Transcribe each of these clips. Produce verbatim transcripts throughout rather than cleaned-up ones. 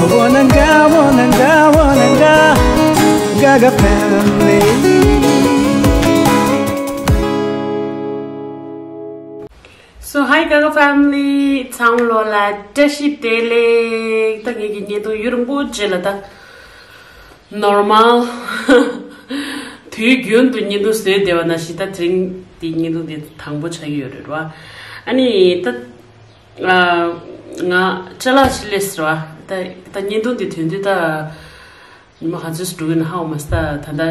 Wananga, wananga, wananga, Gaga family. So, hi Gaga family. ཚང་མ་ལོ་ལ་བཀྲ་ཤིས་བདེ་ལེགས། ད་ངེད་ཀྱི་བརྙན་ཐུང་ཡུན་རིང་པོ་རྗེས་ལ་ད་ནོར་མལ། དུས་རྒྱུན་དུ་བརྙན་ཐུང་བཟོས་བསྡད་པ་ནང་བཞིན་ད་དེ་རིང་འདི་བརྙན་ཐུང་འདི་དང་པོ་ཆགས་ཀྱི་ཡོད་རེད་བ། ཨ་ནི་ད། ང་ཅ་ལག་ཅིག་སླེབས་ཟེར་བ། ད་ད་བརྙན་ཐུང་འདི་ཐོན་དུས་ད་ཉི་མ་ག་ཚོད་འགྲོ་གི་ན་ཧ་གོ་མ་སོང་། ད་ད་ད་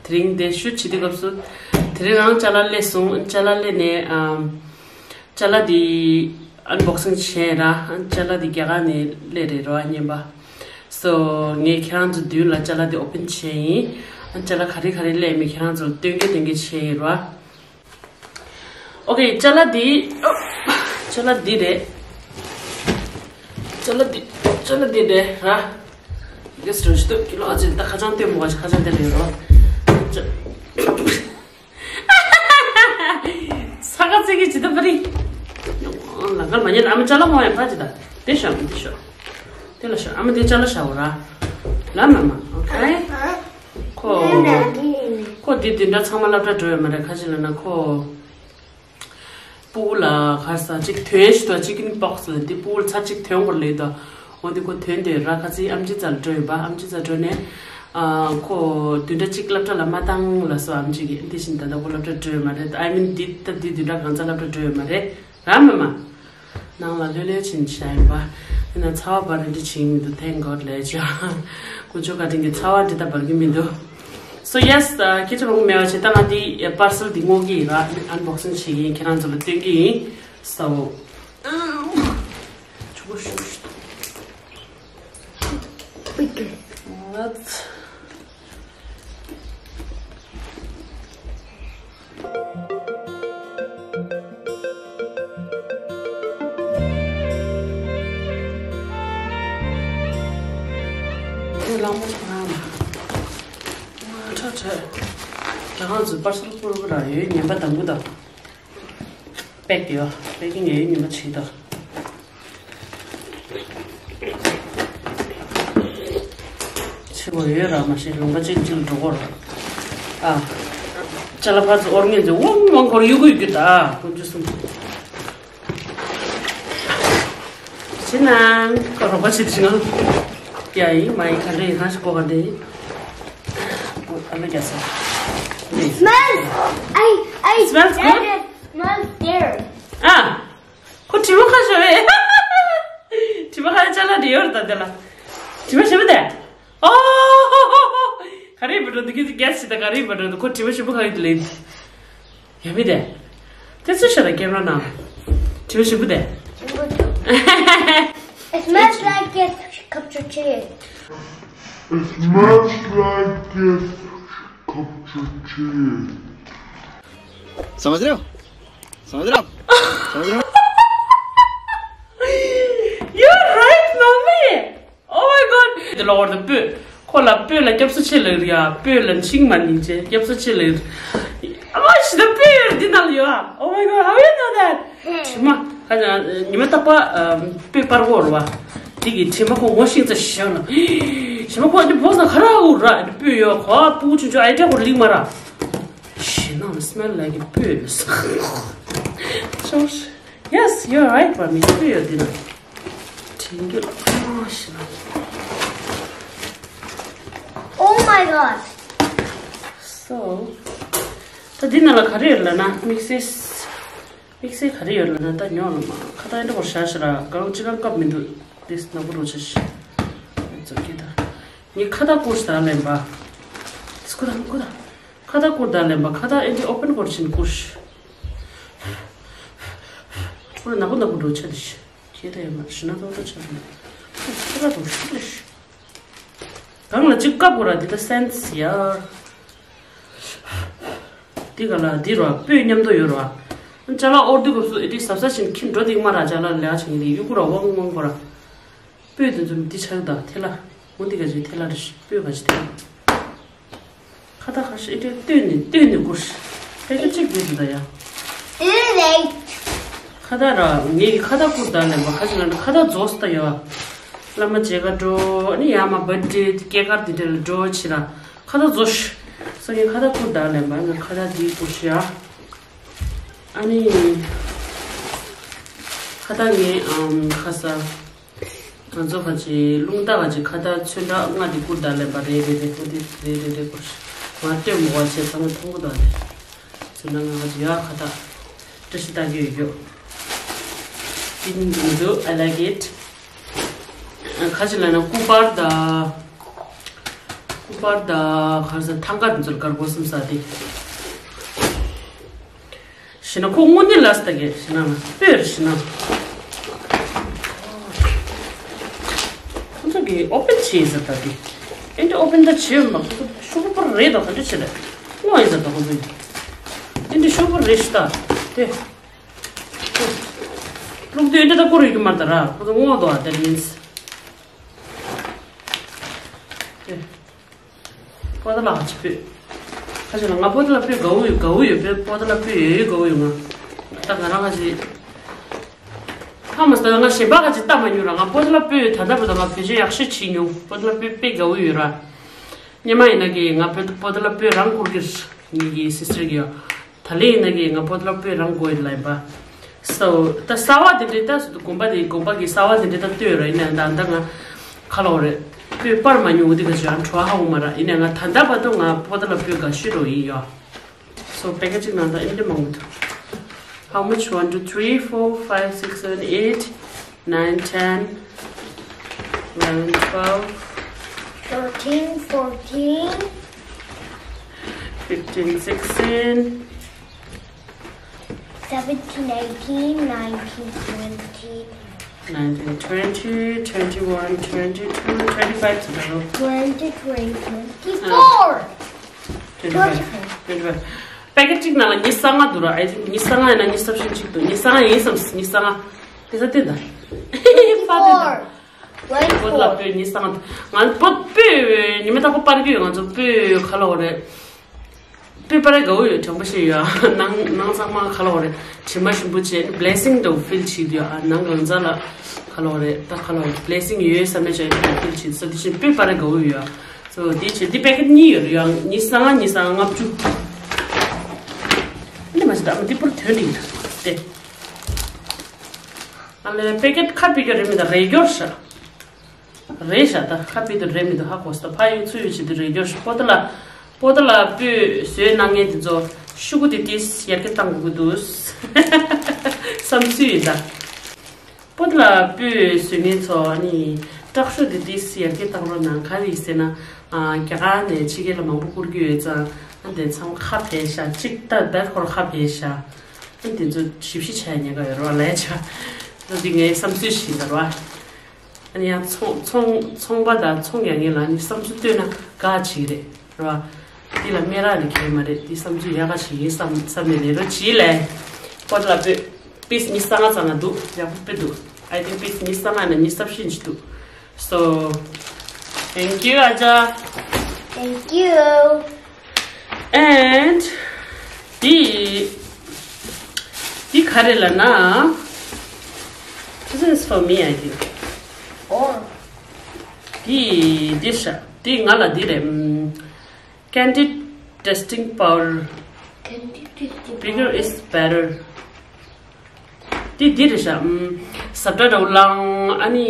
དེ་རིང་འདི་ཤུཊ་བྱེད་དུས་སྐབས་སུ་དེ་རིང་རང་ཅ་ལག་སླེབས་སོང་། ཅ་ལག་སླེབས་ནས་ཨམ། ཅ་ལག་འདི་ཨན་བོག་སིང་བྱས་ར། ཅ་ལག་འདི་རྒྱ་གར་ནས་སླེབས་རེད་ར་བ། རྔན་པ། སོ་ངས་ཁྱེད་རང་ཚོ་མདུན་ལ་ཅ་ལག་འདི་ཨོ་པན་བྱས་ཡིན། ཅ་ལག་ག་རེ་ག་རེ་སླེབས་མེད་ཁྱེད་རང་ཚོར་སྟོན་གི་སྟོན་གི་བྱས་ཡིན་ར། ཨོ་ཁེ། ཅ་ལག་འདི། ཨོ། ཅ་ལག་འདི་རེད། ཅ་ལག་འདི། ཅ་ལག་འདི་རེད་ར། གེ་སི་རུ་ཞིག་ཏུ་ཀི་ལོ་ཨ་ཅེ་ད་ཁ་བྱང་སྟོན་མོ་ག་ཁ་བྱང་སྟོན་ཡོད་རོ། ཅ། ས་ཁ་ཚེ་གི་ཇི་ལྟ་བ་རེད། ལ་ཁར་མ་ཉལ། ཨ་མ་ཅ་ལག་མོ་ཡང་ཕ་ཅི་ད། དེ་ཤོག་དེ་ཤོག་དེ་ལ་ཤོག་ཨ་མ་དེ་ཅ་ལག་ཤ་བོ་ར། ལ་མ་མ། ཨོ་ཁེ། ཁོ། ཁོ་དེ་དེ་འདྲ་ཚང་མ་སློབ་གྲྭ་འགྲོ་ཡོད་མ་རེད། ཁ་ཅིག་ལ་ན་ཁོ། སྤུ་གུ་ལ་ག་རེ་ཟ་ཅིག་ཐོན་ཞིག་ཏུ་ཅིག་ཀིན་བོག་སི་ལ་དེ་སྤུ་གུ་ལ་ཚར་གཅིག་ཐོན་དགོས་ལེ་ད། འོ་དེ་ཁོ་ཐོན་དེ་ར་ཁ་ཚིག་ཨམ་ཆི་རྩ་ལ་འགྲོ་ཡོད་པ། ཨམ་ཆི་རྩ་འགྲོ་ནས། ཨ་ཁོ་བདུན་ཕྲག་གཅིག་སློབ་གྲྭ་ལ་མ་བཏང་ལ་སོ་ཨམ་ཆི་གི་དེ་བཞིན་ད་ལྟ་ཁོ་སློབ་གྲྭ་འགྲོ་ཡོད་མ་རེད། ཨའི་མིན་དེ་ད་དེ་བདུན་ཕྲག་གང་ཚ་སློབ་གྲྭ་འགྲོ་ཡོད་མ་རེད། ར་མ་མ། ནང་ལ་ལྷོད་ལྷོད་ཕྱིན་བཞག་ཡིན་པ། ཡིན་ན་ཚ་བ་འབར་རེ་འདྲ་བྱིན་མི་འདུག Thank God ལས་ཅི། ཀུ་ཅོ་བཀའ་དྲིན་གྱིས་ཚ་བ་འདི་ལྟ་འབར་གྱི་མི་འདུག So yes, སྐད་ཆ་མང་པོ་མེད་པ་བྱས། ད་ང་འདི་པར་སེལ་འདི་སྔོག་གི་ཡིན་ར། ཨན་བོག་སིང་བྱེད་ཀྱི་ཡིན། ཁྱེད་རང་ཚོ་ལ་སྟོན་གྱི་ཡིན། So ཆུ་བོ་ཤུ་ཤུ། What? ཁོས་གླང་པོ་ཁོ་རང་ལ། ཁྲ་ཁྲ། རྒྱ་གང་ཚོས་པར་སེལ་ཕུར་བུ་ར་ཡོད། ངན་པ་དང་པོ་དང་། པེག་ཡོད། པེག་གི་ངའི་ཉི་མ་བྱེད་དོ། ཆེ་བོ་ཡོད་ར་མ་ཤེས། ལུང་པ་གཅིག་གཅིག་ལ་འགྲོ་གོ་ར། ཨ། ཅ་ལག་ཕར་ཚུར་འོར་ངན་ཚེ་ཝང་ཝང་འཁོར་གཡུག་གུ་གཡུག་གུ་ད། ཀུན་སྤྱོད་གསུམ། ཕྱི་ནང་ཁོ་རོགས་པ་བྱེད་ཤིང་། ཡ་ཡིན་མ་ཡིན་ག་འདྲ་ཡིན་གང་ཞིག་གོ་ག་འདྲ་ཡིན། ཨ་མེ་རྒྱ་སོ། Smells. I I Smells good? Smells there. ཨ། ཁོ་དྲི་མ་ཁ་ཤོ་བས། དྲི་མ་ཁ་ཅ་ལག་འདི་ཡོད་རེད་ད་དེ་ལ། དྲི་མ་ཞིམ་པོ་དེ། ཨོ། ག་རེ་བུ་འགྲོ་འདུག་གི་གེ་སི་ད་ག་རེ་བུ་འགྲོ་འདུག་ཁོ་དྲི་མ་ཞིམ་པོ་ཁ་ཡོད་ལེ། ཡ་མི་དེ། དེ་ཚོ་ཤ་ད་ཀེམ་ར་ནང་། དྲི་མ་ཞིམ་པོ་དེ། It smells like a cup of tea. It smells like a cup of tea. समझ रहे हो? समझ रहे हो? समझ रहे हो? You're right, mommy. Oh my god. དེ་ལོག་བར་དུ་སྤོས། ཁོ་ལ་སྤོས་ལ་སྐྱབས་སུ་མཆི་ལབ་ཡ། སྤོས་ལ་ཤིང་མ་ནིང་བྱས་སྐྱབས་སུ་མཆི་ལབ། ཨ་མ་ཞི་ད་སྤོས་ཡོད་འདི་ནང་ལ་ཡོད་ཨ། Oh my god, how you know that? དྲི་མ། ཁ་ཉི་མ་རྟག་པ་སྤོས་པར་བོར་བ། དེ་གི་དྲི་མ་ཁོ་ངོ་ཤིང་ཙ་ཞིག་ན། ཞི་མ་ཁོ་འདི་བོག་ས་ཁ་ར་འུར་ར་འདི་སྤོས་ཡོད་ཁོ་ཨ་སྤུ་གུ་ཆུང་ཆུང་ཨའི་ཏྲ་ཁོ་ལིག་མ་ར། ཞི་ནང་ལ་སྨེལ་ལ་གི་སྤོས་ལ་ས། Yes, you're right, mommy. སྤོས་ཡོད་འདི་ན། དྲན་རྒྱུ་ལ་ཨ་ཞི་ན། Oh my god. So ད་འདི་ནང་ལ་ག་རེ་ཡོད་ལབ་ན་དམིགས་བསལ། དམིགས་བསལ་ག་རེ་ཡོད་ལབ་ན་ད་ཉོ་ལ་མ་ཁ་ད་འདྲ་བོར་བཞག་ཤི་ར་གང་ཅི་གང་སྐབས་མི་འདུག་དེ་ནག་པོ་རུ་ཆ་ཤི། ཙོ་ཁྱེད་ད་ངས་ཁ་ད་བསྐུར་ཤི་ད་ལེན་པ། སྐུ་ད་སྐུ་ད་ཁ་ད་བསྐུར་ད་ལེན་པ། ཁ་ད་ཨེ་འདི་ཨོ་པན་སྐོར་ཕྱིན་བསྐུར་ཤི། ཁོ་ན་ནག་པོ་ནག་པོ་འགྲོ་ཆ་ལི་ཤི། ཁྱེད་ད་ཡོད་མ་ཤི་ན་ཏོག་ཏོག་ཆ་ལི་ཤི། ཁ་ད་འགྲོ་ཤི་ལི་ཤི། གང་ལ་ཅིག་བཀབ་དགོས་ར་འདི་ད་སེན་སི་ཡ། འདི་ག་ལ་འདི་ར་སྤོས་མཉམ་དུ་ཡོད་ར། ཅ་ལག་འོར་དུས་སྐབས་སུ་ཨེ་ཏི་ཟབ་ས་ཕྱིན་ཁྱིམ་འགྲོ་འདི་མ་ར་ཅ་ལག་ལེགས་ཆེན་གྱི་ཡུ་གུ་ར་དབང་དབང་གོ་ར། སྤོས་དེ་ཚོ་འདི་ཆགས་ད་ཐེ་ལ། འོ་འདི་ག་ཅིག་ཐེ་ལ་རེ་ཤི་སྤོས་ག་ཅིག་ཐེ་ལ། ཁ་ད་ཁ་ཤི་ཨེ་ཏི་སྟོན་ནི་སྟོན་ནི་གུར་ཤི། ཕེ་ཁ་ཅིག་དགོས་འདུག་ད་ཡ། ཁ་ད་ར་ངེད་ཀྱི་ཁ་ད་བསྐུར་ད་ལེན་པ་ཁ་ཅིག་ལ་ཁ་ད་རྫོགས་ད་ཡ། བླ་མ་མཇལ་ཁ་འགྲོ། ཨ་ནི་ཡར་མར་བར་ཐི་ཌེ་སྐྱེས་སྐར་དེ་འདྲ་ལ་འགྲོ་ཕྱིར་ར། ཁ་བཏགས་བཟོ་ཤི། སང་ཉིན་ཁ་བཏགས་བསྐུར་ད་ལེན་པ། ང་ཁ་བཏགས་འདི་བསྐུར་ཤི་ཡ། ཨ་ནི། ཁ་བཏགས་ངས་ཨམ་ཁ་ས། ང་ཚོ་ཁ་ཅིག་རླུང་རྟ་ཁ་ཅིག་ཁ་བཏགས་ཚོན་ཁྲ་ལྔ་དེ་བསྐུར་ད་ལེན་པ་རེད་རེད་རེད། ཁོ་དེ་རེད་རེད་རེད་བསྐུར་ཤི། ང་ལྟོས་མོ་བ་བྱས་ཚང་མ་མཐོང་གི་ད་རེད། ཚོན་ཁྲ་ལྔ་ཁ་ཅིག་ཡ་ཁ་བཏགས། བཀྲ་ཤིས་རྟགས་བརྒྱད་ཡོད་རྒྱུ། དེ་འདུག་འདུག I like it། ཁ་ཅིག་ལ་ན་སྐུ་པར་དང་། སྐུ་པར་དང་གར་ས་ཐང་ག་དེ་ཚོར་དཀར་པོ་སེམས་ས་དེ། ཞེ་ན་ཁོ་དངོས་གནས་ལ་ས་ད་གེ་ཞེ་ན་ལ་སྤོས་རེ་ཞེ་ན། ཁོ་ཚོ་གི་ཨོ་པན་བྱེད་ས་ད་དེ། ཨེ་འདྲ་ཨོ་པན་ད་བྱེད་མ་ཁོ་ཚོ་ཤོག་པར་རེད་དོ་ག་འདྲ་བྱེད་ལ། དངོས་ཡིན་ས་ད་ཁོ་ཚོ་ཡིན། ཨེ་འདྲ་ཤོག་པར་རེ་ཞེ་ད་དེ། བླུག་དུས་འདི་ལྟ་སྐོར་ཡོད་ཀྱི་མ་རེད་ད་ར། ཁོ་ཚོ་ངོ་དོ་ཨ་དེ་ཡིན། དེ། པོ་ཏ་ལ་ཅི་སྤོས། ཁ་ཅིག་ལ་ང་པོ་ཏ་ལ་སྤོས་དགའ་བོ་ཡོད་དགའ་བོ་ཡོད་པས། པོ་ཏ་ལ་སྤོས་ཡོད་ཡོད་དགའ་བོ་ཡོད་ང་། ད་ང་རང་ཁ་ཅིག་ཧ་མ་སྟ་ང་གཞན་པ་ཁ་ཅིག་ལྟ་མ་མྱོང་ར། ང་པོ་ཏ་ལ་སྤོས་ད་ལྟ་བར་དུ་ང་བེད་སྤྱོད་ཡག་ཤོས་བྱེད་མྱོང་། པོ་ཏ་ལ་སྤོས་དཔེ་དགའ་བོ་ཡོད་ར། སྔོན་མ་ཡིན་ན་གི་ང་པོ་པོ་ཏ་ལ་སྤོས་རང་བསྐུར་གི་རེད། ངེད་ཀྱི་སི་སི་ཊར་གི་ཡོད། ད་ལན་ཡིན་ན་གི་ང་པོ་ཏ་ལ་སྤོས་རང་དགོས་ཡོད་ལ་ཡིན་པ། སོ་ད་གསར་བ་དེ་འདྲའི་ད་དགོན་པ་དེ་དགོན་པ་གི་གསར་བ་དེ་འདྲའི་ད་ལྟོས་ར། ཡིན་ན་ད་ད་ང་ཁ་ལོ་རེད། སྤོས་པར་མ་མྱོང་འོ་དེ་ག་ཅིག་ཡང་བྲོ་བ་ཧ་གོ་མ་ར། ཡིན་ན་ང་ད་ལྟ་བར་དུ་ང་པོ་ཏ་ལ་སྤོས་དགའ་ཤོས་རོ་ཡིན་ཡོད། སོ་པེ་ཀེ་ཊི་གཅིག་ནང་ད་ཨིན་དྲི་མང་པོ་འདུག How much? One, two, three, four, five, six, seven, eight, nine, ten, eleven, twelve, thirteen, fourteen, fifteen, sixteen, seventeen, eighteen, nineteen, twenty, nineteen, twenty, twenty-one, twenty-two, twenty-five ཙམ་རེད། Twenty-three, twenty-four, twenty-five, twenty-five. པེ་ཀེ་ཊི་གཅིག་ནང་ལ་ཉི་ཤུ་རྩ་ལྔ་འདུག་ར། ཨའི་ཐིང་ཉི་ཤུ་རྩ་ལྔ་ཡིན་ན་ཉི་ཤུ་རྩ་བཞི་ཅིག་འདུག་ཉི་ཤུ་རྩ་ལྔ་ཡིན་བསམ། ཉི་ཤུ་རྩ་ལྔ་དེ་ས་བསྟན་ད། ཧི་ཧི་ཧི། ཧྥ་བསྟན་ད། Four. One པོ་ཏ་ལ་four. སྤོས་ཉི་ཤུ་རྩ་ལྔ་འདུག་ང་པོ་སྤོས་ཉི་མ་རྟག་པར་པར་གྱི་ཡོད། ང་ཚོ་སྤོས་ག་ལ་འོ་རེད། སྤོས་པར་དགའ་བོ་ཡོད། དྲང་པོ་བཤད་ཡོད། ནང་ནང་ཚང་མ་ག་ལ་འོ་རེད། དྲི་མ་ཞིམ་པོ་བྱས་བྷི་ལེ་སིང་འདྲ་བོ་ཕིལ་བྱེད་ཀྱི་འདུག་ཨ་ནང་གང་ཚ་ལ་ག་ལ་འོ་རེད། ད་ག་ལ་འོ་རེད། བྷི་ལེ་སིང་ཡོད་བསམ་པའི་ཆ་ཡོད་ཕིལ་བྱེད་ས་དེ་བཞིན་སྤོས་པར་དགའ་བོ་ཡོད། སོ་དེ་བྱས་དེ་པེ་ཀེ་ཊི་གཉིས་ཡོད་རེད། ཡང་ཉི་ཤུ་རྩ་ལྔ་ཉི་ཤུ་རྩ་ལྔ་ལྔ་བཅུ། འདི་མ་བྱེད་ད་ཨ་མ་དེ་པུར་དོན་འགྲིག་ད་དེ། ཨ་ལས་པེ་ཀེ་ཊི་ཁ་པི་ཀ་རེད་མི་ད་རེད་སྐྱོར་ཤག་རེད་ཤག་ད་ཁ་པི་དུ་རེད་མི་དུ་ཧ་གོ་སོང་། ད་ཕ་ཡུལ་ཚུ་ཡུལ་བྱེད་དུ་རེད་སྐྱོར་ཤག་པོ་ཏ་ལ་པོ་ཏ་ལ་སྤོས་བཟོས་གནང་མཁན་དེ་ཚོ་ཤུ་གུ་དེ་ཏིས་ཡར་རྒྱས་བཏང་དགོས་ཀྱི་འདུག་བསམ་ཚུལ་ཡིན་ད། པོ་ཏ་ལ་སྤོས་བཟོས་མཁན་ཚོ་ཨ་ནི་སྐྲག་ཤོས་དེ་ཏིས་ཡར་རྒྱས་བཏང་རོགས་གནང་། ག་རེ་ཡིན་ཟེར་ན། ཨ་རྒྱ་གར་ནས་ཕྱི་རྒྱལ་ལ་མང་པོ་བསྐུར་གྱི་ཡོད་ཙང་། ཨ་དེ་ཚང་ཁ་བེད་ཤག་གཅིག་ད་བེད་ཁོར་ཁ་བེད་ཤག་ཨ་དེ་ཚོ་ཞིབ་ཞིབ་བྱས་ཉེན་ཁ་ཡོད་རོགས་ལས་ཆ། ད་དེ་ངའི་བསམ་ཚུལ་ཞིག་ཡིན་ད་རོགས། ཨ་ནི་ཡང་ཚོང་ཚོང་ཚོང་པ་དང་ཚོང་རྒྱག་མཁན་ལ་ནི་བསམ་ཚུལ་བཏོན་ན་དགའ་བྱེད་ཀྱི་རེད་རེད་བ། འདི་ལ་སྨད་ར་ནི་གལ་མ་རེད། འདི་བསམ་ཚུལ་ཡག་ག་ཞིག་ཡིན་བསམ་བསམ་ནས་ལས་རོགས་བྱེད་ལས། པོ་ཏ་ལ་སྤོས་པིས་ཉི་ཤུ་རྩ་ལྔ་ཙམ་ལ་འདུག་ཡག་པོ་དཔེ་འདུག I think པིས་ཉི་ཤུ་རྩ་ལྔ་ནས་ཉི་ཤུ་རྩ་བཞི་ཅིག་འདུག So thank you ཨ་ཅག Thank you. And འདི་འདི་ག་རེ་ལབ་ན། This is for me, I think. Oh. འདི་འདི་ཤ་འདི་ང་ལ་འདི་རེད། ཨམ། Candid testing powder. Candid testing powder. Bigger is better. འདི་འདི་རེད་ཤག་ཨམ། ཟ་འཕྲུག་འདྲ་བོ་ལངས། ཨ་ནི་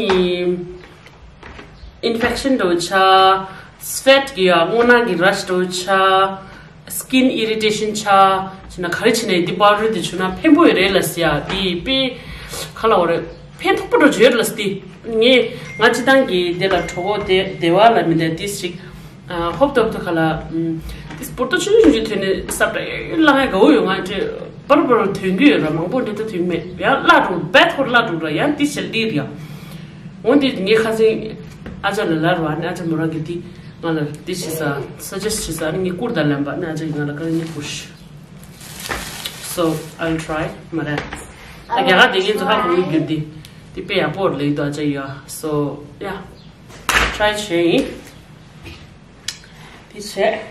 ཨིན་ཕེག་ཤན་འདྲ་བོ་ཆགས། སི་ཝེ་ཊི་གི་ཡ་སྔོ་ནག་གི་ར་ཤི་འདྲ་བོ་ཆགས། སི་ཀིན་ཨི་རི་ཊེ་ཤན་ཆགས། བྱས་ན་ག་རེ་བྱས་ནས་འདི་པའུ་ཌར་འདི་བྱུགས་ན་ཕན་པོ་ཡོད་རེད་ལ་ཟེར་ཡ། འདི་དཔེ་ག་ལ་འོ་རེད། ཕན་ཐོགས་པོ་འདྲ་བོ་ཅིག་ཡོད་རེད་ལ་ཟེར། འདི་ངས་ང་སྤྱིར་བཏང་གི་འདི་ལ་གྲོད་ཁོག་བདེ་བདེ་བ་ལ་མི་འདྲ་ཏིས་ཅིག་ཨ་ཧོབ་ཏོབ་ཏོ་ཁ་ལ། ཨམ། ཏིས་སྤོར་ཏོ་ཆུང་ཆུང་ཆུང་ཆུང་ཐོན་ནས་སབ་ཏྲ་ལ་ང་དགའ་བོ་ཡོད། ང་འདྲེ་པར་པར་ཐོན་གི་ཡོད་ར། མང་པོ་འདྲེ་ཏོ་ཐོན་གི་མེད། ཡང་བརླག་འགྲོ་བེད་ཁོར་བརླག་འགྲོ་ར། ཡང་ཏིས་ཆེ་ལི་ར། འོན་ཏེ་ངའི་ཁ་སང་ཨ་ཅག་ལ་ལར་བ་ནི་ཨ་ཅག་མོ་རང་གི་ཏི་ང་ལ་ཏི་ཤི་ས་སུ་ཇེ་སི་ཊི་ཤི་ས་ནི་ངའི་བསྐུར་ད་ལན་པ་ནི་ཨ་ཅག་གི་ང་ལ་ཀ་ནི་བསྐུར་ཤི། So I'll try མ་རེད། ཨ་རྒྱ་གར་དེ་ངའི་ཚོ་ཧ་གོ་གི་རྒྱུ་དེ་དེ་དཔེ་ཡག་པོ་རེད་ལེགས་འདུག་ཨ་ཅག་ཡ། So yeah, try བྱས་ཡིན། དེ་བྱས།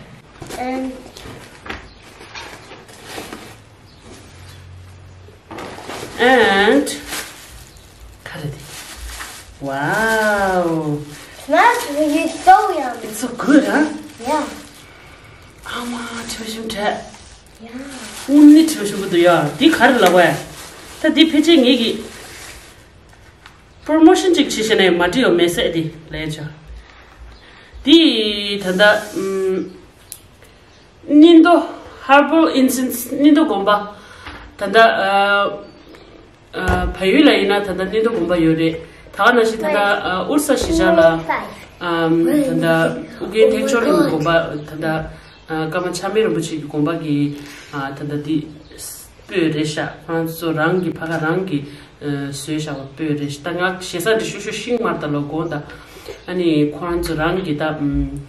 And ག་རེ་དེ། Wow. Smells really so yummy. It's so good, huh? Yeah. ཨ་མ་དྲི་བ་ཞིམ་དྲགས། Yeah. དངོས་གནས་དྲི་བ་ཞིམ་པོ་འདུག་ཡ། འདི་ག་རེ་ལབ་པ། ད་འདི་ཕལ་ཆེར་ངེད་ཀྱི་པོ་རོ་མོ་ཤོན་ཅིག་བྱེད་ཤེས་ན་མ་འགྲིག་ཡོད་མེད་ཟེར་འདི་ལས་ཆ། འདི་ད་ལྟ་ཨམ། སྣེ་མདོ་Herbal Incense སྣེ་མདོ་དགོན་པ། ད་ལྟ་ཨ། ཨ། བལ་ཡུལ་ལ་ཡིན་ན་ད་ལྟ་སྣེ་མདོ་དགོན་པ་ཡོད་རེད། ད་ག་ནང་བཞིན་ད་ལྟ་ཨ། ཨུར་ས་གཞིས་ཆགས་ལ་ཨམ། ད་ལྟ་ཨོ་རྒྱན་ཐེག་མཆོག་གླིང་དགོན་པ། ད་ལྟ་ཨ། ཀརྨ་ཆགས་མེད་རིན་པོ་ཆེ་གི་དགོན་པ་གི་ཨ། ད་ལྟ་འདི་སྤོས་རེད་ཤག་ཁོ་རང་ཚོ་རང་གི་ཕ་ག་རང་གི་ཨ། བཟོས་བཞག་པ་སྤོས་རེད་ཤག་ད་ང་ཞེ་ས་འདི་ཤུ་ཤུ་ཤིང་མར་ད་ལོ་དགོན་ད། ཨ་ནི་ཁོ་རང་ཚོ་རང་གི་ད་ཨམ།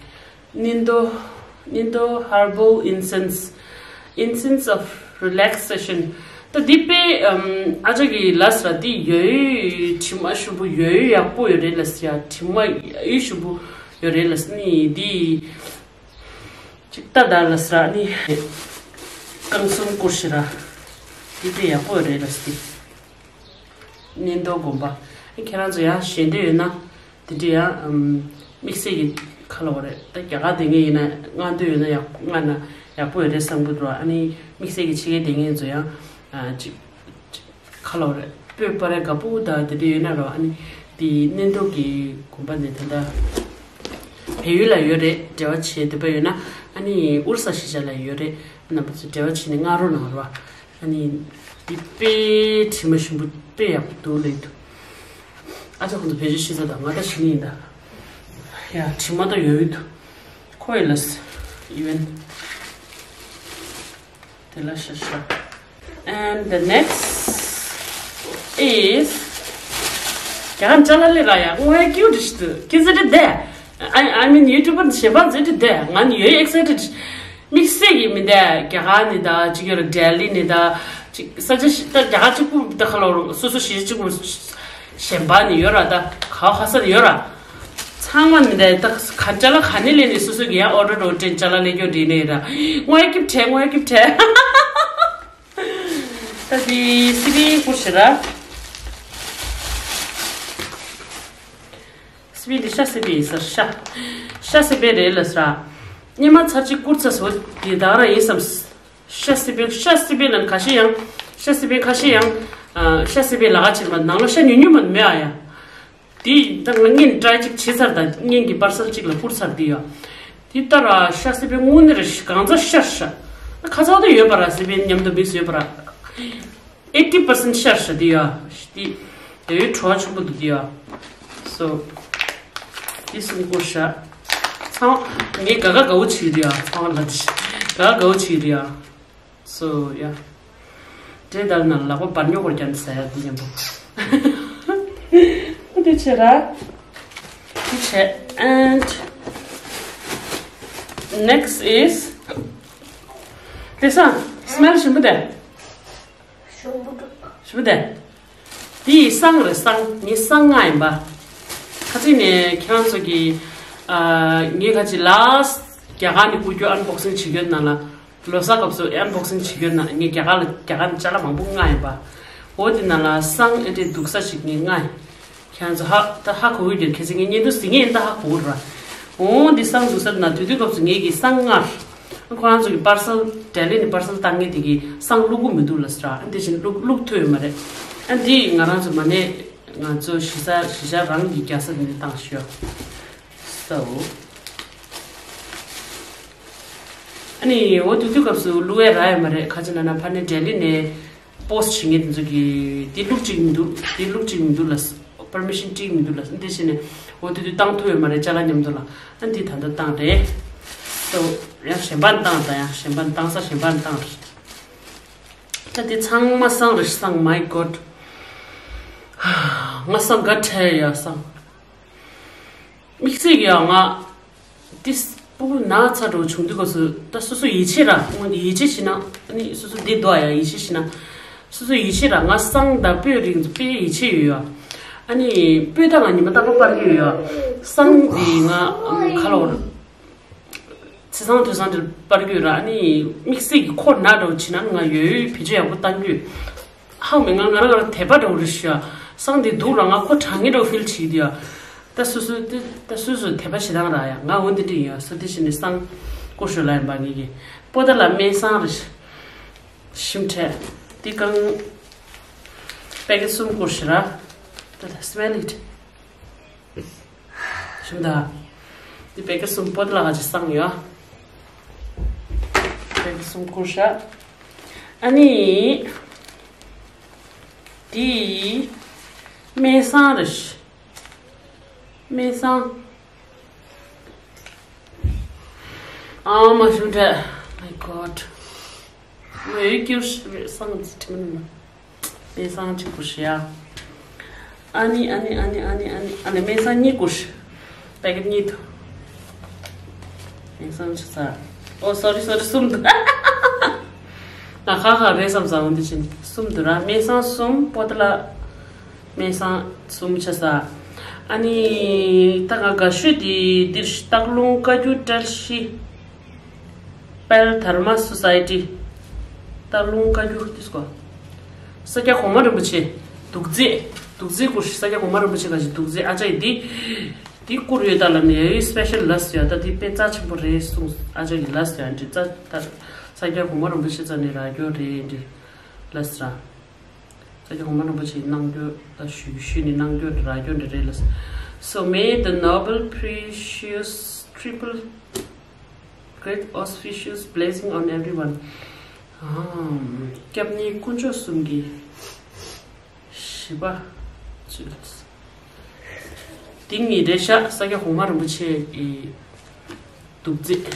སྣེ་མདོ། སྣེ་མདོ་Herbal Incense, Incense of Relaxation. ད་འདི་དཔེ་ཨམ། ཨ་ཅག་གི་ལབ་ས་འདི་ཡོད་ཡོད་དྲི་མ་ཞིམ་པོ་ཡོད་ཡོད་ཡག་པོ་ཡོད་རེད་ལབ་ས་ཡ། དྲི་མ་ཡོད་ཞིམ་པོ་ཡོད་རེད་ལབ་ས་ནི་འདི་ཅིག་ལྟ་ད་ལབ་ས་ནི་རྐང་གསུམ་བསྐུར་ཤི་ར། འདི་དཔེ་ཡག་པོ་ཡོད་རེད་ལབ་ས་འདི། སྣེ་མདོ་དགོན་པ། ཁྱེད་རང་ཚོ་ཡང་ཞལ་འདོན་ཡོད་ན། དེ་འདྲ་ཡང་དམིགས་བསལ་གྱི་ཁ་ལོ་བ་རེད། ད་རྒྱ་གར་དེ་ངས་ཡིན་ན་སྔ་འདོན་ཡོད་ན་ཡག་སྔ་ན་ཡག་པོ་ཡོད་རེད་བསམ་གི་འདུག་ཨ་ནི་དམིགས་བསལ་གྱི་ཕྱི་རྒྱལ་དེ་ངས་ཚོ་ཡང་ཅིག་ཁ་ལོ་བ་རེད། སྤོས་པ་རེད་དགའ་པོ་ད་དེ་འདྲ་ཡོད་ན་རོ། ཨ་ནི་དེ་སྣེ་མདོ་གི་དགོན་པ་ནས་ད་ལྟ་བལ་ཡུལ་ལ་ཡོད་རེད། འབྲེལ་བ་བྱེད་འདོད་པ་ཡོད་ན། ཨ་ནི་ཨུར་ས་གཞིས་ཆགས་ལ་ཡོད་རེད། རྣམ་པ་ཚོ་འབྲེལ་བ་བྱེད་ནས་མངགས་རོགས་གནང་རོགས། ཨ་ནི་འདི་དཔེ་དྲི་མ་ཞིམ་པོ་དཔེ་ཡག་པོ་འདུག་ལབ་འདུག་ཨ་ཅག་ཁོང་ཚོ་བེད་སྤྱོད་ཤེས་ས་དང་ང་ད་ཤི་ནི་ཡིན་ད། ཡ་དྲི་མ་ད་ཡོད་ཡོད་འདུག་ཁོ་ཡི་ལས་ཡོན་དེ་ལ་ཤ་ཤ། And the next is རྒྱ་གར་ཅ་ལག་ལས་ར་ཡ་ངོ་ཡ་ཀིའུ་ཏི་ཞིག་འདུག་ཀི་ཟི་ཏི་དེ། I I mean YouTuber ཞེ་པ་ཟེར་ཏི་དེ་ང་ནི་ཡོད་excited། དམིགས་བསལ་གྱི་མི་འདས་རྒྱ་གར་ནི་ད་ཅིག་ཡོད་ར་ལྡི་ལི་ནི་ད་ཅིག་ས་ཆ་ཞིག་ད་རྒྱ་གར་གཅིག་པུ་ད་ཁ་ལོ་སོ་སོ་གཞིས་གཅིག་པུ་གཞན་པ་ནི་ཡོད་ར་ད་ག་བ་ཁ་ས་ནི་ཡོད་ར། ཚང་མ་ནི་འདས་ད་ག་ཅ་ལག་ག་ནི་ལས་ནི་སོ་སོ་གི་ཡང་order འགྲོ་དྲན་ཅ་ལག་ལས་སྐྱོ་འདྲི་ནི་ར་ངོ་ཡ་སྐྱིབ་བྲལ་ངོ་ཡ་སྐྱིབ་བྲལ། ད་དེ་སི་པི་ཀུ་ཤི་ར། སི་པི་འདི་ཤ་སི་པི་ཡིན་ཟེར་ཤ། ཤ་སི་པི་རེད་ལ་ཟེར། སྙེ་མ་ཚར་གཅིག་བསྐུར་ཚ་སོ་དེ་དག་རང་ཡིན་བསམ། ཤ་སི་པི་ཤ་སི་པི་ལ་ཁ་ཤས་ཡང་། ཤ་སི་པི་ཁ་ཤས་ཡང་། ཤ་སི་པི་ལ་ཁ་ཕྱིར་མ་ནང་ལ་ཤ་ཉུང་ཉུང་མ་མེད་ཨ་ཡ། དེ་ད་ང་གཉེན་ཊའི་གཅིག་བྱེད་ཚར་ད་གཉེན་གྱི་པར་སལ་གཅིག་ལ་བསྐུར་ཚར་དེ་ཡ། དེ་ལྟར་ཤ་སི་པི་དངོས་གནས་རེད་གང་ཚ་ཤར་ཤ། ཁ་ཚ་དེ་ཡོད་པ་ར་སི་པི་མཉམ་དུ་མིག་སི་ཡོད་པ་ར། eighty percent ཤར་ཤ་དེ་ཡ། དེ་དེ་བའི་བྲོ་བ་ཆུང་པོ་འདུག་དེ་ཡ། སོ། དེ་གསུམ་བསྐུར་ཤ། ཚང་ངས་ག་ག་དགའ་བོ་བྱེད་དེ་ཡ་ཚང་ལ་དེ་ག་ག་དགའ་བོ་བྱེད་དེ་ཡ། སོ་ཡ། དེ་ལྟར་ན་ལག་པ་འབར་ཉོག་གོར་ཀྱང་ཟ་ཡ་འདི་མཉམ་པོ། འདི་བྱེད་ར། འདི་བྱེད། And next is དེ་སང་སྨན་ཞིམ་པོ་དེ། ཞིམ་པོ་དེ། དེ་ཡི་བསང་རེད་བསང་། ངའི་བསང་ལྔ་ཡིན་པ། ཁ་ཅིག་ནས་ཁྱེད་རང་ཚོ་གི་ཨ་ངའི་ཁ་ཅིག་last རྒྱ་གར་ནས་སྐུ་རྒྱུ་unboxing བྱེད་རྒྱུ་ནང་ལ། ལོ་གསར་སྐབས་སུ་unboxing བྱེད་རྒྱུ་ན་ངས་རྒྱ་གར་ལ་རྒྱ་གར་ནས་ཅ་ལག་མང་པོ་མངགས་ཡིན་པ། འོ་དེ་ནང་ལ་བསང་ཨེ་འདྲས་འདུག་ས་ཞིག་ངས་མངགས་ཡིན། ཁྱེད་རང་ཚོ་ཧ་ད་ཧ་གོ་གི་རེད། གལ་སྲིད་ངས་བརྙན་ཐུང་གཟིགས་མཁན་ཡིན་ད་ཧ་གོ་གི་རེད་བ། འོ་འདི་བསང་འདུག་ས་ན་དུས་དུས་སྐབས་སུ་ངས་ཀྱི་བསང་མངགས། ཁོ་རང་ཚོ་གི་པར་སལ་ལྡི་ལི་ནས་པར་སལ་བཏང་མཁན་དེ་གི་བསང་བླུག་གི་མི་འདུག་ལབ་ས་ར། ཨ་འདི་བཞིན་བླུག་བླུག་ཐུབ་ཡོད་མ་རེད། ཨ་འདི་ང་རང་ཚོ་མ་ནས་ང་ཚོ་གཞིས་ས་གཞིས་ཆགས་རང་གི་རྒྱལ་ས་དེ་ནས་བཏང་ཤོག So ཨ་ནི་འོ་དུས་དུས་སྐབས་སུ་བླུག་ཡ་རག་ཡ་མ་རེད། ཁ་ཅིག་ན་ན་ཕ་ནི་ལྡི་ལི་ནས་པོ་སི་ཊི་བྱེད་མཁན་དེ་ཚོ་གིས་དེ་བླུག་ཅིག་མི་འདུག་དེ་བླུག་ཅིག་མི་འདུག་ལ་པར་མི་ཤན་སྤྲད་མི་འདུག་ལ་འདི་བྱས་ནས་འོ་དུས་དུས་བཏང་ཐུབ་ཡོད་མ་རེད། ཅ་ལག་མཉམ་དུ་ལ་ཨ་འདི་ད་ལྟ་བཏང་རེད། So ཡང་གཞན་པ་ནས་བཏང་ད་ཡང་གཞན་པ་ནས་བཏང་ས་གཞན་པ་ནས་བཏང་རེད། ད་དེ་ཚང་མ་བསང་རེད་བསང་། My God ང་བསང་དགའ་བྲལ་ཡ་བསང་། དམིགས་བསལ་གྱི་ཡང་ང་ཏི་སྤུ་གུ་ན་ཚ་འགྲོ་བྱུང་དུས་སྐབས་སུ་ད་སོ་སོ་ཡིད་ཆེས་ར་སྔོན་ཡིད་ཆེས་བྱས་ན་ཨ་ནི་སོ་སོ་འདི་འདུག་ཡ་ཡིད་ཆེས་བྱས་ན་སོ་སོ་ཡིད་ཆེས་ར་ང་བསང་དང་སྤོས་རིགས་དཔེ་ཡིད་ཆེས་ཡོད་ཡ། ཨ་ནི་སྤོས་ད་ང་ཉི་མ་རྟག་པར་སྤར་གྱི་ཡོད་ཡ། བསང་འདི་ང་ཁ་ལོ་ཚེས་བཟང་དུས་བཟང་དེར་སྤར་གྱི་ཡོད་ར། ཨ་ནི་དམིགས་བསལ་གྱི་ཁོ་ན་འགྲོ་བྱས་ན་ང་ཡོད་ཡོད་བེད་སྤྱོད་ཡག་པོ་བཏང་གི་ཡོད། ཧ་མི་ང་ང་རང་ང་རང་དད་པ་འདྲ་བོ་རེད་ཤག་བསང་དེ་སྡུག་ར། ང་ཁོ་དྲང་ངེས་འགྲོ་ཕིལ་བྱེད་ཀྱི་འདུག་ཡ། ད་སོ་སོ་དེ་ད་སོ་སོ་དད་པ་བྱེད་སྟངས་ར་ཡ། ང་འོ་འདི་འདྲ་ཡིན་ཡ། སོ་དེ་བྱས་ནས་བསང་བསྐུར་ཞོར་ལ་ཡིན་པ་ངེད་ཀྱི་པོ་ཏ་ལ་སྨན་བསང་རེད། ཞིམ་ཁྲལ་དེ་གང་པེ་ཀེ་གསུམ་བསྐུར་ཞིག་ར། ད་ད་smell it. ཞིམ་ད། འདི་པེ་ཀེ་གསུམ་པོ་ཏ་ལ་ག་ཅིག་བསང་ཡོད། པེ་ཀེ་གསུམ་བསྐུར་ཤག་ཨ་ནི། འདི། སྨན་བསང་རེད། སྨན་བསང་། ཨ་མ་ཞིམ་ཁྲལ། My God. ངའི་ཀྱུར་ཞིག་རེད། བསང་ཅིག་དྲི་མི་ནུས་ན། སྨན་བསང་གཅིག་བསྐུར་ཤག་ཨ་ནི་ཨ་ནི་ཨ་ནི་ཨ་ནི་ཨ་ནི་ཨ་ནི་སྨན་བསང་གཉིས་བསྐུར་ཤག་པེ་ཀེ་ཊི་གཉིས་དུ། སྨན་བསང་ཆ་ཚ། ཨོ་sorry sorry གསུམ་དུ། ང་ཁ་ཁ་རེད་བསམ་ས། འོ་འདི་ཕྱིན་གསུམ་དུ་ར། སྨན་བསང་གསུམ། པོ་ཏ་ལ་སྨན་བསང་གསུམ་ཆ་ཚ། ཨ་ནི་ད་ང་དགའ་ཤོས་དེ་འདིར་སྟག་ལུང་བཀའ་འགྱུར་བཀྲ་ཤིས། དཔལ་དྷརྨ་སོ་སའི་ཊི། སྟག་ལུང་བཀའ་འགྱུར་དེ་སྐོར། ས་སྐྱ་གོང་མ་རིན་པོ་ཆེ། དུག་རྫས། དུག་རྫས་བསྐུར་ཤག་ས་སྐྱ་གོང་མ་རིན་པོ་ཆེ་ག་ཞིག་དུག་རྫས་ཨ་ཅག་ཡིས་འདི། འདི་བསྐུར་ཡོད་ད་ལ་ནི་ཡའི་སྤེ་ཤལ་ལབ་སོང་ཡ། ད་འདི་དཔེ་རྩ་ཆེན་པོ་རེད་གསུངས། ཨ་ཅག་གིས་ལབ་སོང་ཡ། འདི་རྩ་ད་ས་སྐྱ་གོང་མ་རིན་པོ་ཆེ་རྩ་ནས་རག་རྒྱུ་རེད་འདི་ལབ་སོང་། ས་སྐྱ་གོང་མ་རིན་པོ་ཆེའི་རྣམ་འགྱུར་ད་ཞུ་ཞུས་ནས་རྣམ་འགྱུར་རག་རྒྱུ་འདི་རེད་ལབ། So may the noble precious triple great auspicious blessing on everyone. ཨམ། སྐྱབས་གནས་དཀོན་མཆོག་གསུམ་གྱི་ཞི་བ་ཚུལ། དེ་གཉིས་རེད་ཤག་ས་སྐྱ་གོང་མ་རིན་པོ་ཆེ་ཡི་དུག་རྫས།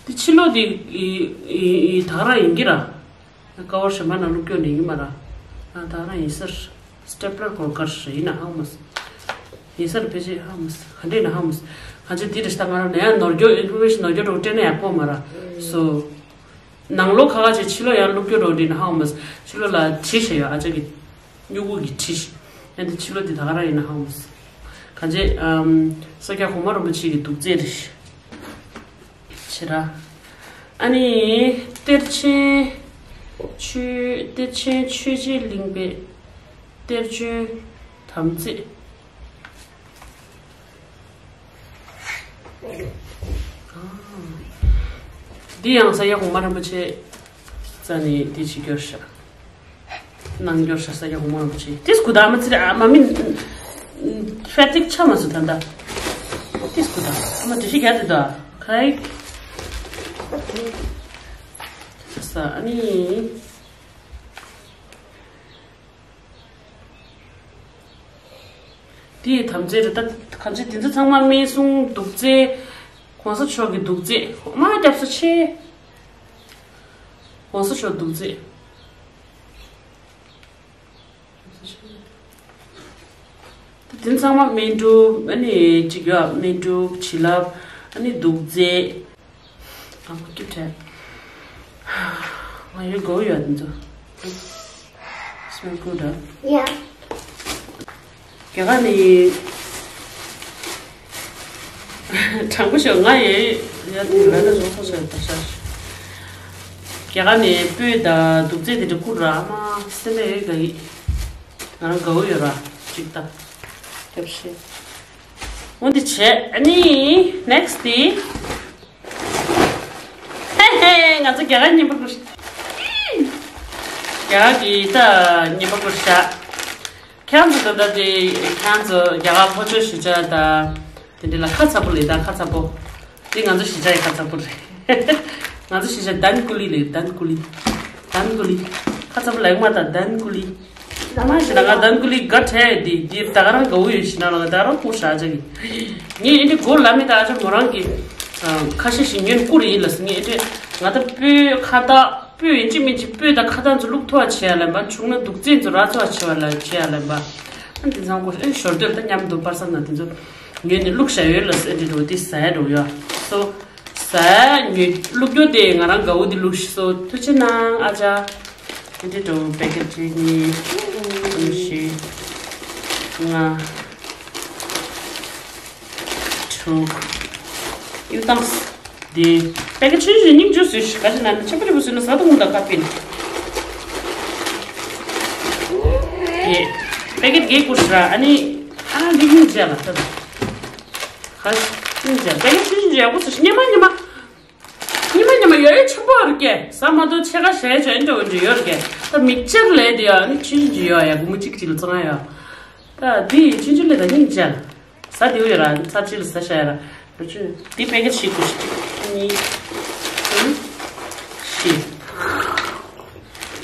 དེ་ཕྱི་ལོགས་དེ་ཡི་ཡི་ཡི་ད་ག་རང་ཡིན་གྱི་ར། ཀ་བར་གཞན་པ་ནང་བླུགས་སྐྱོན་ནས་ཡིན་མ་ར། ཨ་ད་ག་རང་ཡིན་ས་རེད། སི་ཊེབ་ལར་གོར་གར་ཡིན་ན་ཧ་མ་སི། ཡིན་ས་རེད། ཕལ་ཆེར་ཧ་མ་སི། ག་འདྲ་ཡིན་ན་ཧ་མ་སི། གང་ཅི་དེ་རེད་ཤག་ད་ང་རང་ནས་ཡང་ནོར་འཁྱོག་ཨིན་ཕོར་མེ་ཤན་ནོར་འཁྱོག་འདྲ་བོ་སྤྲད་ན་ཡག་པོ་མ་ར། སོ། ནང་ལོགས་ཁ་ཁ་བྱས་ཕྱི་ལོགས་ཡང་བླུགས་སྐྱོན་འདྲ་བོ་འདྲ་ཡིན་ན་ཧ་མ་སི། ཕྱི་ལོགས་ལ་བྲིས་བཞག་ཡོད་ཨ་ཅག་གི། སྨྱུ་གུ་གི་བྲིས་ཤག་ཡང་དེ་ཕྱི་ལོགས་དེ་ད་ག་རང་ཡིན་ན་ཧ་མ་སི། གང་ཅི་ཨམ། ས་སྐྱ་གོང་མ་རིན་པོ་ཆེ་གི་དུག་རྫས་རེད། ཆེ་ར། ཨ་ནི་གཏེར་ཆེན་ཆོས། གཏེར་ཆེན་ཆོས་རྗེ་གླིང་པའི་གཏེར་བྱོན་དམ་རྫས། འདི་ཡང་ས་སྐྱ་གོང་མ་རིན་པོ་ཆེ་རྩ་ནས་འདི་བྱེད་རྒྱུར་ཤག་གནང་རྒྱུར་ཤག་ས་སྐྱ་གོང་མ་རིན་པོ་ཆེ། ཏིས་གུ་ད་མ་ཚི་ར་མ་མིན་ཧྥེ་ཏིག་ཆ་མ་སུ་ད་ད། ཏིས་གུ་ད་མ་དྲི་ཤི་ག་དེ་ད་ཁའི་ས་ཨ་ནི། དེའི་དམ་རྫས་རེད་ད། གང་ཅི་དེ་ཚོ་ཚང་མ་སྨན་སྲུང་དུག་རྫས། གོང་ས་མཆོག་གི་དུག་རྫས་མ་རྒྱབ་ས་ཆེ། གོང་ས་མཆོག་དུག་རྫས། དེ་ཚང་མ་སྨན་སྒྲུབ་ཨ་ནི་ཅིག་ཡོད། སྨན་སྒྲུབ་བྱིན་རླབས་ཨ་ནི་དུག་རྫས། ཨ་ཁུ་ཀྱི་བྲལ། ང་ཡོད་དགོས་ཡོད་འདི་ཚོ། Smell good, huh? Yeah. རྒྱ་གར་ནི། དྲང་པོ་ཤོད་ང་ཡི་ཡ་དེ་ར་ད་བཟོ་ཐུབ་ཤོད་ད་ཤ། རྒྱ་གར་ནི་སྤོས་དང་དུག་རྫས་དེ་འདྲ་བསྐུར་ར་མ་སེམས་པ་ཡོད་ག་ཡི། ང་རང་དགའ་བོ་ཡོད་ར་ཅིག་ད། རྒྱབ་ཤེས། འོ་འདི་བྱས་ཨ་ནི་next དེ། ཧེ་ཧེ། ང་ཚོ་རྒྱ་གར་རྔན་པ་བསྐུར་ཤག་རྒྱ་གར་གྱི་ད་རྔན་པ་བསྐུར་ཤག་ཁྱེད་ཚོ་ད་ལྟ་དེ་ཁྱེད་ཚོ་རྒྱ་གར་ཕོ་ཆོས་གཞིས་ཆགས་ད་དེ་འདྲ་ལ་ཁ་ཚ་པོ་ལས་ད་ཁ་ཚ་པོ། དེ་ང་ཚོ་གཞིས་ཆགས་ཡི་ཁ་ཚ་པོ་རེད། ང་ཚོ་གཞིས་ཆགས་དན་ཀུ་ལི་ལས། དན་ཀུ་ལི། དན་ཀུ་ལི། ཁ་ཚ་པོ་ལ་ཡོང་མ་ད་དན་ཀུ་ལི། ད་མ་ཤི་ན་ང་དན་ཀུ་ལི་ག་ཁྲལ་དེ་དེ་ད་ག་རང་དགའ་བོ་ཡོད་ཤི་ན་ལ་ང་ད་ག་རང་ཁུག་ཤག་ཅག་གི། ངས་ཨེ་འདྲ་གོ་ལ་མེད་ད་ཨ་ཅག་མོ་རང་གི་ཁ་ཤས་ཤིག་ཉོན་བསྐུར་ཡིན་ལ་སི། ངས་ཨེ་འདྲ་ང་ད་སྤོས་ཁ་བཏགས་སྤོས་ཡིན་གཅིག་མིན་གཅིག་སྤོས་དང་ཁ་བཏགས་ཚོ་བླུག་ཐུབ་པ་བྱེད་ཡ་ལ་འབའ། བྱུང་ན་དུག་རྫས་ཚོ་རག་ཐུབ་པ་བྱེད་པ་ལ་བྱེད་ཡ་ལ་འབའ། ཨ་འདི་ཚང་གོ་ཨེ་ཞོར་དུ་ད་མཉམ་དུ་པར་སང་ན་དེ་ཚོ་ཉོས་ནས་བླུགས་བཞག་ཡོད་ལ་སི། ཨེ་འདྲ་འགྲོ་དེ་ཟ་ཡ་འགྲོ་ཡ་སོ། ཟ་ཡ་ཉོས་བླུགས་རྒྱུ་དེ་ང་རང་དགའ་བོ་དེ་བླུགས་ཤིག་སོ། ཐུགས་རྗེ་གནང་ཨ་ཅག་ཨེ་འདྲ་འགྲོ་པེ་ཀེ་ཊི་གཉིས་གསུམ་བཞི་ལྔ། དྲུག་གཡུ་དང་། འདི་པེ་ཀེ་ཆུང་ཆུང་སྙིང་རྗེ་བཟོས་ཤིག་ག་ཅི་ན་ནི་ཆེན་པོ་ཆེན་པོ་བཟོས་ན་ཟ་དང་འུ་དང་ཁ་པིན། ཡེ། པེ་ཀེཊ་བརྒྱད་བསྐུར་ཤག་ཨ་ནི་ཨ་འདི་སྙིང་རྗེ་ལ་ད། ཧ། སྙིང་རྗེ། པེ་ཀེཊ་ཆུང་ཆུང་ཡག་པོ་ཟེར་ཉི་མ་ཉི་མ། ཉི་མ་ཉི་མ་ཡོད་ཡོད་ཆེན་པོ་རུ་སྐྱེ། ཟ་མ་གཏོགས་ཕྱེད་ཀ་ཞལ་ཅོ་ཨེ་འགྲོ་འགྲོ་ཡོད་རུ་སྐྱེ། ད་མིག་ཆེར་ལས་དེ་ཡ་ནི་ཆུང་ཆུང་ཡོད་ཡ་གུ་མུ་གཅིག་གཅིག་ལ་ཙང་ཡ། ད་དེ་ཆུང་ཆུང་ལས་ད་སྙིང་རྗེ་ལ། ཟ་དེ་ཡོད་ར་ཚར་གཅིག་ལ་ཟ་ཤ་ཡ་ར། རུ་ཆུ་དེ་པེ་ཀེཊ་ཞིག་དགོས་ཤིག་གཉིས། གསུམ། བཞི།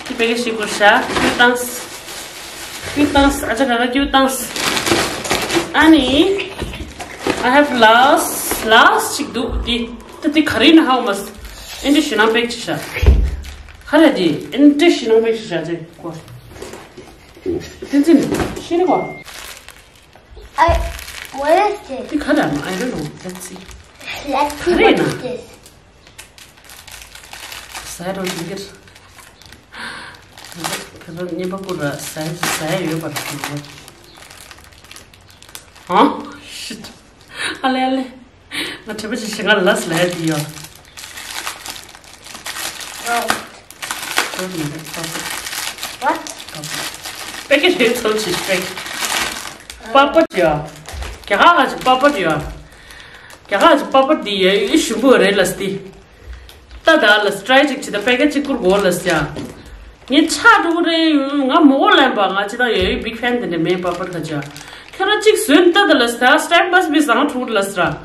དེ་པེ་ཀེཊ་ཞིག་དགོས་ཤ། ཀུ་ཏང་སི། ཀུ་ཏང་སི། ཨ་ཅག་ག་ག་ཀུ་ཏང་སི། ཨ་ནི། I have last last ཞིག་འདུག་དེ། ད་དེ་ག་རེ་ན་ཧའོ་མ་སི། ཨེ་འདྲ་ཞུ་ན་པེག་ཅི་ཤ། ག་རེ་དེ་ཨེ་འདྲ་ཞུ་ན་པེག་ཅི་ཤ་དེ་གོ། དེ་ཚིན་ཤེས་རེ་གོ། I, what is this? དེ་ག་རེ་ན། I don't know. Let's see. Let's see what is this. ཟ་རོ་ཡིན་གྱི། བོད་པ་རྙིང་པ་ཀུ་ར་ཟ་ཟ་ཡ་ཡོད་པ་རེད། ཨ་ཤིད། ཨ་ལེ་ཨ་ལེ། ང་དྲན་པ་ཅིག་ཞིག་ང་ལ་ལས་ལས་དེ་ཡོད། What? པེ་ཀེ་རེ་ཚོ་ཆི་པེ་ཀེ། པ་པ་ཡོད། རྒྱ་གར་ང་ཅིག་པ་པ་ཡོད། རྒྱ་གར་ང་ཅིག་པ་པ་དེ་ཡོད་ཞིམ་པོ་རེད་ལ་སྟེ། ད་ད་ལ་ཊ་རའི་ཅིག་བྱེད་ད། པེ་ཀེ་ཅིག་བསྐུར་དགོས་ལ་ཟེར། ངས་ཆགས་འགྲོ་གི་རེད། ང་མོ་གོ་ལེན་པ་ང་ཅི་ད་ཡོད་བིག་ཕེན་དེ་འདྲ་མེད་པ་པར་ཁ་ཅག་ཁྱོད་རང་ཅིག་བཟོས་ད་ད་ལ་ཟེར། སི་ཊེམ་པ་སི་བི་བཟང་འགྲོ་གི་ལ་ཟེར།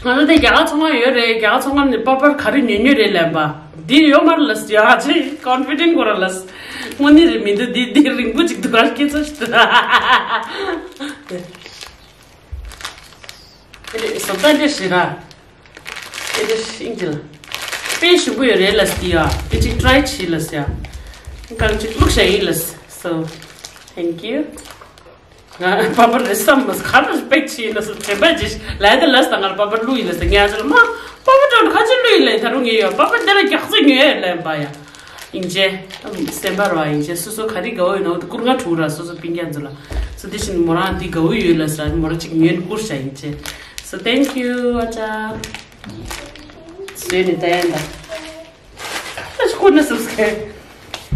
ང་ད་དེ་རྒྱ་གར་ཚོང་ཁང་ཡོད་རེད། རྒྱ་གར་ཚོང་ཁང་ནས་པ་པར་ག་རེ་ཉོས་ཉོས་རེད་ལེན་པ། འདི་ཡོད་མ་རེད་ལ་ཟེར། ཡ་ཅི་ཀོན་ཕི་ཌེན་ཊི་གོ་ར་ལ་ཟེར། དངོས་གནས་རེད་མི་འདུག་འདི་འདི་རིང་པོ་ཅིག་འདུག་ག་སྐྱེ་ཚོ་ཞིག་འདུག་ཨེ་རེད་བཟོ་ལྟ་འདྲ་ཞིག་ར། ཨེ་རེད་ཤིང་ཅི་ལ། དཔེ་ཞིམ་པོ་ཡོད་རེད་ལ་སི་ཡ། དེ་ཅིག་ཊ་རའི་བྱེད་ལ་སི་ཡ། གང་ཅིག་བླུགས་བྱ་ཡིན་ལ་སི། So thank you. ང་པ་པར་རེད་བསམ་མ་སོང་། ག་རེ་པེག་བྱེད་ཡིན་ལ་སི། དྲན་པ་ཅིག་ལས་དེ་ལ་སི་ད་ང་ལ་པ་པར་བླུགས་ཡིན་ལ་སི། ངས་ཨ་ཅག་ལ་མ་པ་པར་འགྲོ་ཁ་ཅིག་བླུགས་ཡིན་ལ། ད་རུང་ངས་ཡོད་པ་པར་དེ་ལ་རྒྱག་རྩིས་ཉོས་ལ་ཡིན་པ་ཡ། ཡིན་ཅེ། སེམས་པ་རོ་ཡིན་ཅེ། སོ་སོ་ག་རེ་དགའ་བོ་ཡོད་ན་འོ་དེ་བསྐུར་ང་ཐུག་ར། སོ་སོ་སྤུན་ཀྱག་ཚོ་ལ། སོ་དེ་བཞིན་མོ་རང་འདི་དགའ་བོ་ཡོད་ལ་ཟེར་མོ་རང་ཅིག་ཉོས་ནས་བསྐུར་བྱ་ཡིན་ཅེ། So thank you ཨ་ཅག་བཟོས་ནས་ལྟ་ཡ་ད། ཨ་ཅག་བསྐུར་ན་སུབ་སི་ཀེ།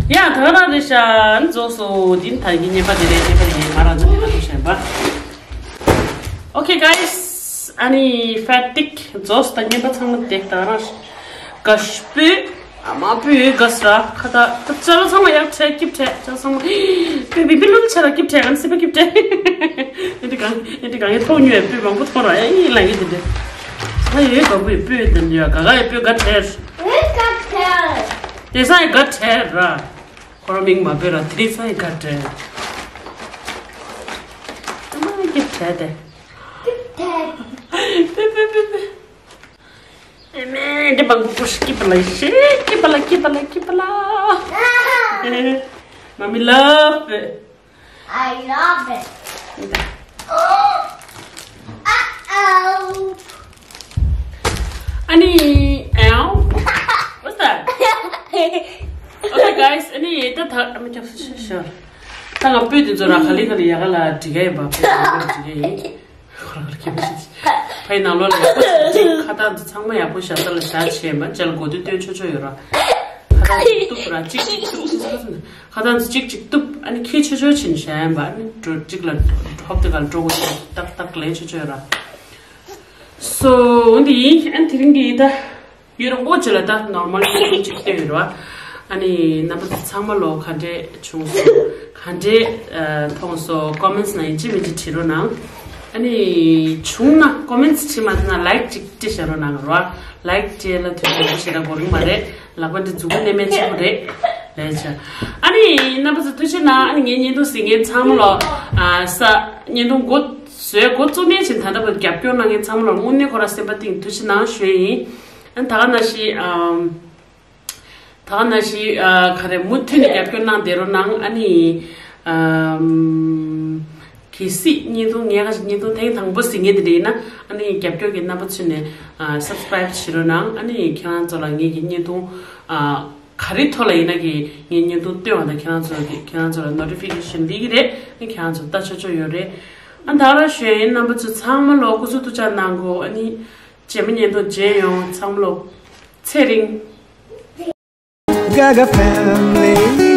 ཡ་ད་རང་རེད་ཤག་རྫོགས་སོ། འདི་ནི་ད་གིན་བརྙན་པ་དེ་རེད། བརྙན་པ་དེ་རེད། ང་རང་ཚོ་ནི་ད་ཐུག་བྱས་པ། Okay guys, ཨ་ནི་ཕད་ཏིག་རྫོགས་སོ། ད་བརྙན་པ་ཚང་མ་དེ་ད་རང་དགའ་སྤོས། ཨ་མ་སྤོས་དགའ་སྲ་ཁ་ད་ད་ཅ་ལག་ཚང་མ་ཡག་ཁྲལ་སྐྱིབ་ཁྲལ་ཅ་ལག་ཚང་མ་སྤོས་བི་བི་ལུལ་ཆ་ར་སྐྱིབ་ཁྲལ་ཨན་སི་པ་སྐྱིབ་ཁྲལ། ཨེ་འདི་གང་ཨེ་འདི་གང་ཡེ་ཐོག་ཉོས་སྤོས་མང་པོ་ཐོག་ར། ཨེ་ལ་ཡེ་འདི་འདྲ་ས་ཡེ་ག་བུ་ཡེ་སྤོས་འདི་འདྲ་ག་ག་ཡེ་སྤོས་དགའ་ཁྲལ། དེ་ས་ཡེ་དགའ་ཁྲལ་ར། ཁོ་རང་མིང་མ་བོས་ར། དེ་ས་ཡི་ག་དྲན། ཨ་མ་གི་དྲན་དེ། པེ་པེ་པེ་པེ། ཨེ་མེ་འདི་མང་པོ་ཤི་ཀི་པ་ལ་ཤི་ཀི་པ་ལ་ཀི་པ་ལ་ཀི་པ་ལ། Mommy love it. I love it. Uh-oh. ཨ་ནི། Ow. What's that? Okay guys, ཨ་ནི་ད་ད་ཨ་མ་ཁྱབ་སུ་ཤོར། ད་ང་སྤོས་དེ་ཚོ་ར་ག་ལེ་ག་ལེ་ཡ་ག་ལ་འགྲིག་ག་ཡིན་པ། སྤོས་དེ་ཚོ་འགྲིག་ག་ཡིན། ཁོ་ར་ག་ལེ་ཁྱབ་སུ་ཕའི་ནང་ལོགས་ལ་ཡག་པོ་ཞིག་ཅིག་ཁ་བཏགས་ཚོ་ཚང་མ་ཡག་པོ་ཞབས་ཏ་ལ་བཞག་བྱས་མ་ཅལ་གོ་དུས་སྟོན་ཆོག་ཆོག་ཡོད་ར། ཁ་བཏགས་ཚོ་གཏུབ་ར་གཅིག་གཅིག་གཏུབ། ཁ་བཏགས་ཚོ་གཅིག་གཅིག་གཏུབ། ཨ་ནི་ཁྱེད་ཆོག་ཆོག་ཕྱིན་བཞག་ཡིན་པ། ཨ་ནི་འགྲོ་གཅིག་ལ་ཧོབ་དེ་ག་ལ་འགྲོ་དགོས་ཏག་ཏག་ལས་ཆོག་ཆོག་ཡོད་ར། སོ་འོན་ཏེ་ཡིན། ཨ་ནི་དེ་རིང་གི་ད་ཡུན་རིང་པོ་ཅིག་ལ་ད་ནོར་མལ་ཡུན་རིང་ཅིག་བསྟན་ཡོད་རེད་བ། ཨ་ནི་རྣམ་པ་ཚོ་ཚང་མ་ལོ་ག་འདྲས་བྱུང་སོང་། ག་འདྲས་མཐོང་སོང་། ཀོ་མེན་ཊི་ནང་ཡིན་གཅིག་མིན་གཅིག་བྲིས་རོགས་གནང་། ཨ་ནི་བྱུང་ན་ཀོ་མེན་ཊི་བྲིས་མ་ཐུབ་ན་ལའིཀ་ཅིག་བྲིས་བཞག་རོགས་གནང་རོ། ལའིཀ་བྲིས་ལ་དུས་ཚོད་ཞེ་དྲག་འགོར་གི་མ་རེད། ལག་པ་འདི་མཛུབ་གུ་མནན་མཁན་ཆེན་པོ་རེད། ལས་བྱ། ཨ་ནི་རྣམ་པ་ཚོ་ཐུགས་རྗེ་གནང་། ཨ་ནི་ངའི་བརྙན་ཐུང་གཟིགས་མཁན་ཚང་མ་ལོ། ཨ་ས་བརྙན་ཐུང་འགོ་བཟོས་འགོ་བཙུགས་ནས་བྱིན་ད་ལྟ་བར་རྒྱབ་སྐྱོར་གནང་མཁན་ཚང་མ་ལོ་དངོས་གནས་ཁོ་ར་སེམས་པ་གཏིང་ཐུགས་རྗེ་གནང་ཞུ་ཡིན། ཨ་ནི་ད་ག་ནང་བཞིན་ཨམ། ད་ག་ནང་བཞིན་ཨ་ག་རེ་མུ་མཐུད་ནས་རྒྱབ་སྐྱོར་གནང་བསྡད་རོགས་གནང་། ཨ་ནི་ཨམ། གལ་སྲིད་བརྙན་ཐུང་ངས་ག་ཞིག་བརྙན་ཐུང་ཐེངས་དང་པོ་གཟིགས་མཁན་དེ་འདྲ་ཡིན་ན། ཨ་ནི་རྒྱབ་སྐྱོར་གྱི་རྣམ་པ་ཚུད་ནས་ཨ་སབ་སི་ཀ་རའིབ་བྱེད་རོགས་གནང་། ཨ་ནི་ཁྱེད་རང་ཚོ་ལ་ངེད་ཀྱི་བརྙན་ཐུང་ཨ་ག་རེ་ཐོག་ལ་ཡིན་ན་གི་ངས་བརྙན་ཐུང་སྟོན་བ་དང་ཁྱེད་རང་ཚོ་གི་ཁྱེད་རང་ཚོ་ལ་ནོ་ཊི་ཕི་ཀེ་ཤན་སླེབས་ཀྱི་རེད། ཨ་ནི་ཁྱེད་རང་ཚོ་ལྟ་ཆོག་ཆོག་ཡོད་རེད། ཨ་ད་ར་ཞུ་ཡིན། རྣམ་པ་ཚོ་ཚང་མ་ལོ་སྐུ་གཟུགས་ཐུགས་ཅག་གནང་གོ། ཨ་ནི་རྗེས་མ་བརྙན་ཐུང་མཇལ་ཡོང་། ཚང་མ་ལོ་ཚེ་རིང་། Gaga family.